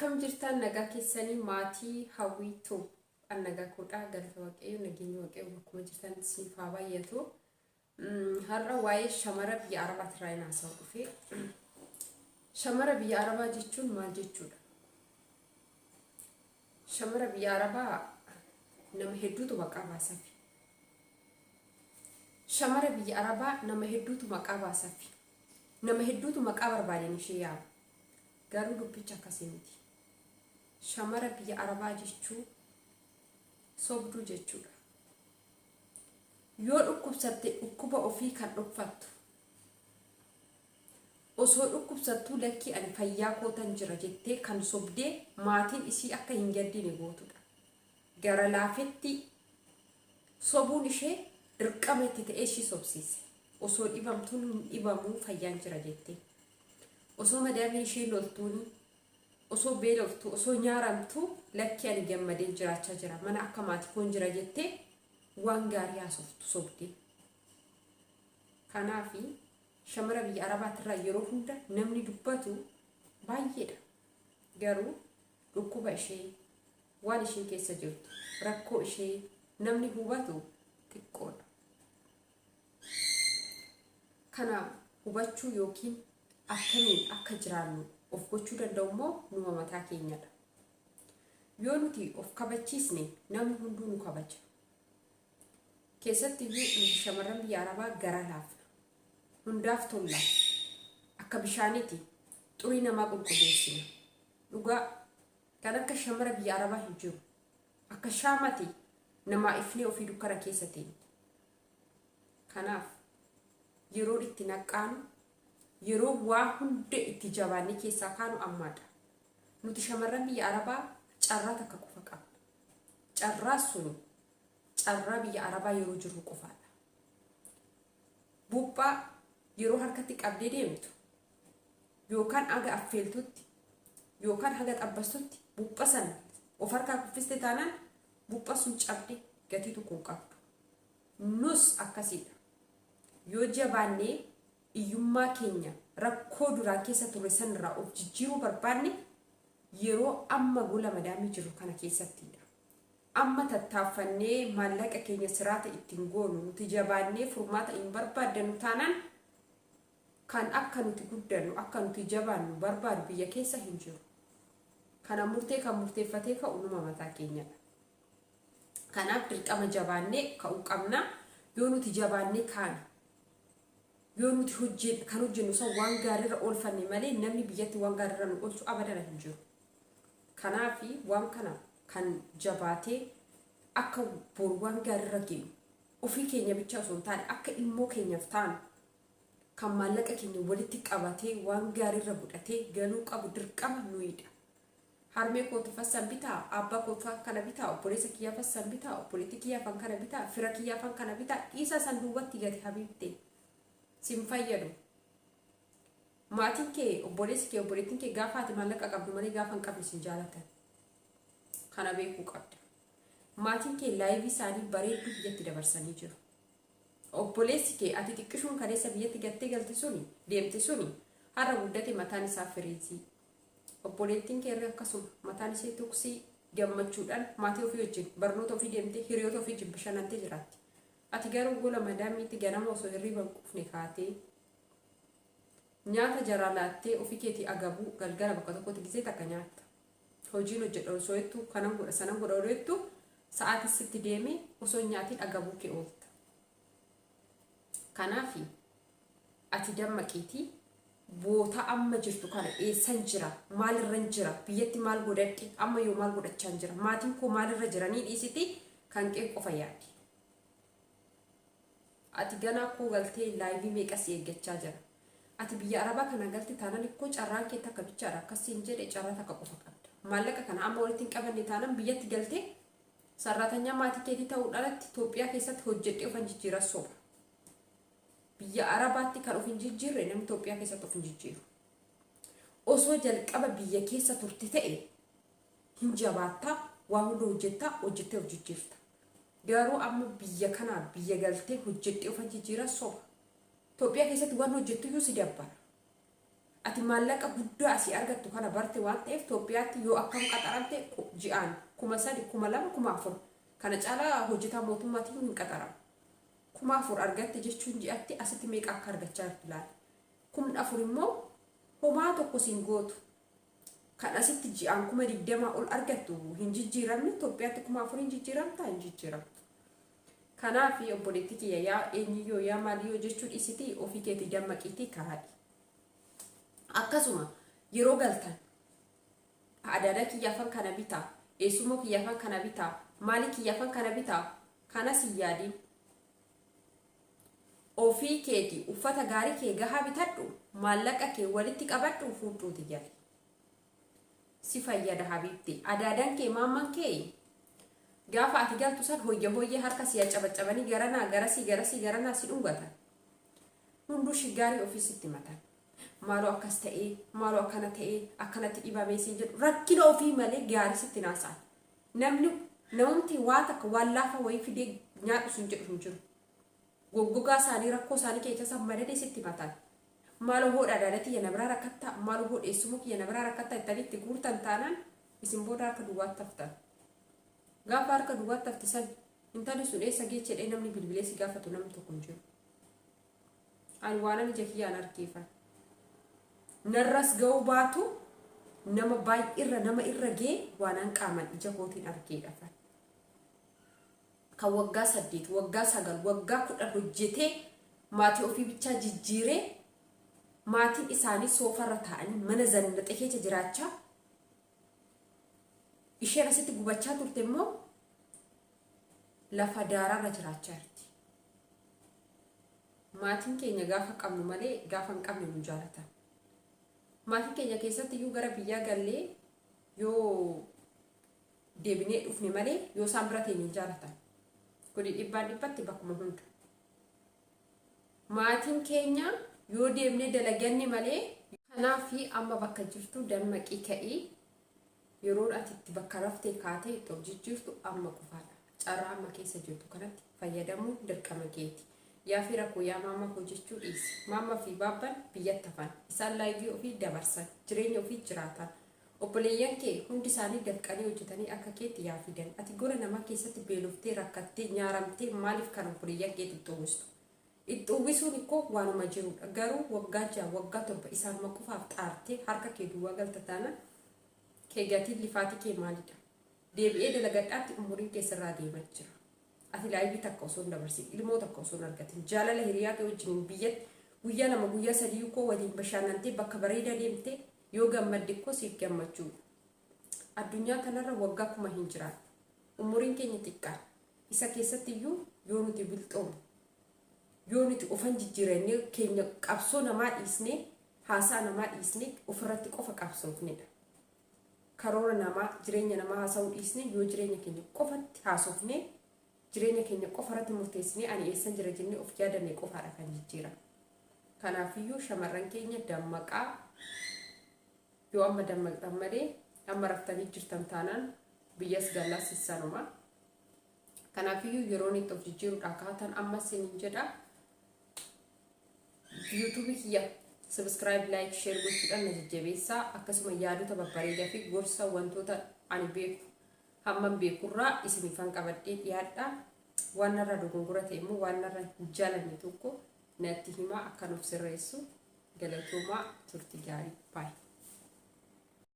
Akkam jirtan nagaa keessanii maatii hawwiitu an nagaa koodhaa galata waaqayyo nageenyi waaqayyo bakkuma jirtan siif haa baay'atu. Har'a waa'ee shamara biyya Arabaatirraa hin haasa'u dhufe. Shamara biyya Arabaa jechuun maal jechuudha? Shamara biyya Arabaa nama hedduutu maqaa baasafi. Shamara biyya Arabaa nama hedduutu maqaa baasafi. Nama hedduutu maqaa barbaadeen ishee yaama. Garuu dubbichi akkasii miti. Shamara biyya Arabaa jechuu sobduu jechuudha. Yoo dhukkubsatte dhukkuba ofii kan dhokfattu. Osoo dhukkubsattuu lakkii ani fayyaa kootan jira jettee kan sobdee maatiin isii akka hin gaddine gootudha. Gara laafettii sobuun ishee dirqama itti ta'ee ishii sobsiise. Osoo dhibamtuun hin dhibamuu fayyaan jira jettee. Osoo madaamiin ishee loltuuni, osoo beeloftu, osoo nyaaramtu lakkii ani gammadeen jiraachaa jira, mana akka maatii koon jira jettee waan gaarii haasoftu sobdee. Kanaafi shamara biyya Arabaatirraa yeroo hunda namni dubbatu baay'eedha. Garuu dhukkuba ishee, waan isheen keessa jirtu, rakkoo ishee namni hubatu xiqqoodha. Kana hubachuu yookiin akkamiin akka jiraannu of gochuu danda'u immoo numa mataa keenyadha. Yoo nuti of kabachiisne namni hunduu nu kabaja. Keessatti iyyuu nuti shamarran biyya Arabaa gara laafna. Hundaaf tolla. Akka bishaaniiti xurii namaa qulqulleessina. Dhugaa kan akka shamara biyya Arabaa hin jiru. Akka shaamati namaa ifnee ofii dukkana keessa teenya. Kanaaf yeroon itti naqqaanu, yeroo waa hunda itti jabaannee keessaa kaanu ammaadha. Nuti shamarran biyya Arabaa carraa takka qofa qabna. Carraa sun carraa biyya Arabaa yeroo jirru qofaadha. Buphaa yeroo harkatti qabdee deemtu yookaan haga affeeltutti yookaan haga xabbastutti bupha san of harkaa kuffiste taanaan bupha sun cabde gatii tokko hin qabdu. Nus akkasiidha. Yoo jabaannee iyyummaa keenya rakkoo duraan keessa turre sanirraa of jijjiiruu barbaanne yeroo amma gola madaamii jirru kana keessattiidha. Amma tattaaffannee maallaqa keenya siraata ittiin goonu nuti jabaannee furmaata hin barbaaddannu taanaan kan akka nuti guddannu akka nuti jabaannu barbaadu biyya keessa hin jiru. Kana murtee kan murteeffatee ka'u numa mataa keenyadha. Kanaaf dirqama jabaannee ka'uu qabna. Yoo nuti jabaannee kaane, yoo nuti hojjennu kan hojjennu san waan gaariirra oolfanne malee namni biyyatti waan gaariirra nu oolchu abadan hin jiru. Kanaaf waan kana kan jabaatee akka boru waan gaariirra geenyu ofii keenya bicha osoo hin taane akka ilmoo keenyaaf taanu kan maallaqa keenya walitti qabatee waan gaariirra godhatee galuu qabu dirqama nuyidha. Harmee kootifas san bitaa, abbaa kootifan kana bitaa, obboleessa kiyyaafas san bitaa, obboleettii kiyyaafan kana bitaa, fira kiyyaafan kana bitaa, dhiisaa san duubatti gati habiibte. Sin fayyadu. Maatiin kee, obboleessi kee, obboleettiin kee gaafa ati maallaqa qabdu malee gaafa hin qabne sin jaalatan. Kana beekuu qabda. Maatiin kee laayivii isaanii bareedduu biyyatti dabarsanii jiru. Obboleessi kee ati xiqqishuun kaleessa biyyatti gattee galte suni, deemte suni, har'a guddate mataan isaa firiizii. Obboleettiin kee irra akkasuma mataan ishee tuksii gammachuudhaan maatii ofii wajjin barnoota ofii deemtee hiriyoota ofii wajjin bashannantee jiraatti. Ati garuu gola madaamiitti ganama osoo hirriiba hin quufne kaatee nyaata jaraa laattee ofii keetii agabuu galgala bakka tokkotti gisee takka nyaatta. Hojiin hojjedha osoo jettu kanan godha sanan godha odoo jettu sa'aatii sitti deemee osoo hin nyaatiin agabuu kee oolta. Kanaaf ati dammaqiitii boota amma jirtu kana eessan jira maalirran jira biyyatti maal godhadhe amma yoo maal godhachaan jira maatiin koo maalirra jiranii dhiisiti kan kee qofa yaadi. Ati ganaa koo galtee laayivii meeqa si eeggachaa jira. Ati biyya Arabaa kana galte taanaan ikkoo carraan kee takka bichaadha akkas siin jedhe carraa takka qofa qabda. Maallaqa kana amma walitti hin qabanne taanaan biyyatti galtee sarraatanyaa maatii keetii ta'uun alatti Itoophiyaa keessatti hojjedhee ofan jijjiira soba. Biyya Arabaatti kan of hin jijjiirre namni Itoophiyaa keessatti of hin jijjiiru. Osoo jalqaba biyya keessa turte ta'e hin jabaattaa waa hunda hojjettaa hojjettee of jijjiirta. Garuu amma biyya kanaa biyya galtee hojjedhee ofan jijjiira soba. Itoophiyaa keessatti waan hojjettu iyyuu si dabbara. Ati maallaqa guddaa asii argattu kana barte waan ta'eef Itoophiyaatti yoo akkam qaxaramte ji'aan 3000, 2000, 4000 kana caalaa hojjetaa mootummaatiin hin qaxaramu. 4000 argatte jechuun ji'atti asitti meeqa akka argachaa jirtu ilaali. 4000 immoo homaa tokko siin gootu. Kan asitti ji'aan 20,000 ol argattu hin jijjiiramne, Itoophiyaatti 4000 hin jijjiiramtaa? Hin jijjiiramtu. Kanaaf obboleettii kiyya, yaa eenyuyyoo yaa maaliyyoo jechuu dhiisitii ofii keetii dammaqiitii kaadhi. Akkasuma yeroo galtan adaadaa kiyyaafan kana bitaa, eessumoo kiyyaafan kana bitaa, maalii kiyyaafan kana bitaa, kanas hin yaadiin. Ofii keetii uffata gaarii kee gahaa bitadhu, maallaqa kee walitti qabadhu, fuudhuuti gali. Si fayyada habiibti. Adaadaan kee, maamman kee gaafa ati galtu san hoyya hoyyee harka si acabaccabanii garanaa garasii garasii garanaa si dhungatan. Hunduu shiggaarii ofii sitti matan. Maaloo akkas ta'ee, maaloo akkana ta'ee, akkanatti dhibamee siin jedhu, rakkina ofii malee gaarii sitti naasa'an. Namni namumti waa takka waan laafa wayii fidee nyaadhu sun jedhu hin jiru. Goggogaa isaanii, rakkoo isaanii keessa san madadee sitti matan. Maaloo hoodha adaada kiyya na biraa rakkattaa, maaloo hoodha eessumuu kiyya na biraa rakkattaa jettanii itti guurtan taanaan isin booda harka duwwaatti haftan. Gaafa harka duwwaatti hafte san intalli sun eessa geeche jedhee namni bilbilee si gaafatu namni tokko hin jiru. Ani waanan ija kiyyaan argeefan. Narras ga'uu baatu nama baay'irra nama irra gee waanan qaaman ija kootiin argeedhafan. Kan waggaa 8, waggaa 9, waggaa 10 hojjetee maatii ofii bichaa jijjiiree, maatiin isaanii soofarra taa'anii mana zannaxe keessa jiraachaa, isheen asitti gubachaa turte immoo lafa daaraarra jiraachaa jirti. Maatiin keenya gaafa qabnu malee gaafa hin qabne nu jaalatan. Maatii keenya keessatti iyyuu gara biyyaa gallee yoo deebinee dhufne malee yoo isaan bira teenye hin jaalatan. Kuni dhibbaan dhibbatti bakkuma hunda. Maatiin keenya yoo deemnee dalaganne malee. Kanaaf amma bakka jirtu dammaqii ka'ii, yeroon ati itti bakka raftee kaatee itti of jijjiirtu amma qofaadha. Carraa amma keessa jirtu kanatti fayyadamuun dirqama keeti. Yaa fira koo, yaa maama koo jechuu dhiisi. Maama fi baabban biyyatti hafan. Isaan laayivii ofii dabarsan. Jireenya ofii jiraatan. Obboleeyyan kee hundi isaanii dafqanii hojjetanii akka keetti yaa fidan. Ati gola namaa keessatti beeloftee, rakkattee, nyaaramtee maaliif kan obboleeyyan keetti itti uwwistu? Itti uwwisuun ikkoo waanuma jirudha. Garuu waggaa 6, waggaa 7 isaanuma qofaaf xaartee harka kee duwwaa galta taanaan kee gatiin lifaatii kee maalidha? Deebi'ee dalagadhaatti umuriin kee sirraa deemaa jira. Ati laayivii takka osoo hin dabarsin, ilmoo takka osoo hin argatin, jaalala hiriyaa kee wajjiniin biyyatti guyyaa 2, guyyaa 3 koo waliin bashaannantee bakka bareedaa deemtee yoo gammadde koo siif gammachuudha. Addunyaa kanarra waggaa kuma hin jiraannu. Umuriin keenya xiqqaadha. Isa keessatti iyyuu yoo nuti bilxoomne, yoo nuti ofan jijjiirannee keenya qabsoo namaa dhiisnee, haasaa namaa dhiisnee ofirratti qofa qabsoofnedha. Karoora namaa, jireenya namaa haasa'uu dhiisnee yoo jireenya keenya qofatti haasofnee, jireenya keenya qofa irratti murteessinee ani eessan jira jennee of yaadanne qofaadha kan jijjiiramu. Kanaafiyyuu shamarran keenya dammaqaa, yoo amma dammaqxan malee amma raftanii jirtan taanaan biyyas gallaas sanuma. Kanaafiyyuu yeroon itti of jijjiiruudhaa kaatan amma isiniin jedha. YouTube kiyya subscribe, like, share gochuudhaan na jajjabeessaa. Akkasuma yaadota babbareedaa fi gorsa wantoota ani beeku hammam beekurraa isiniifan qabadhee dhiyaadha. Waan narraa dogongora ta'e immoo, waan narra hin jaalanne tokko natti himaa, akka nuuf sirreessu. Galatoomaa, turtii gaarii, baay'ee.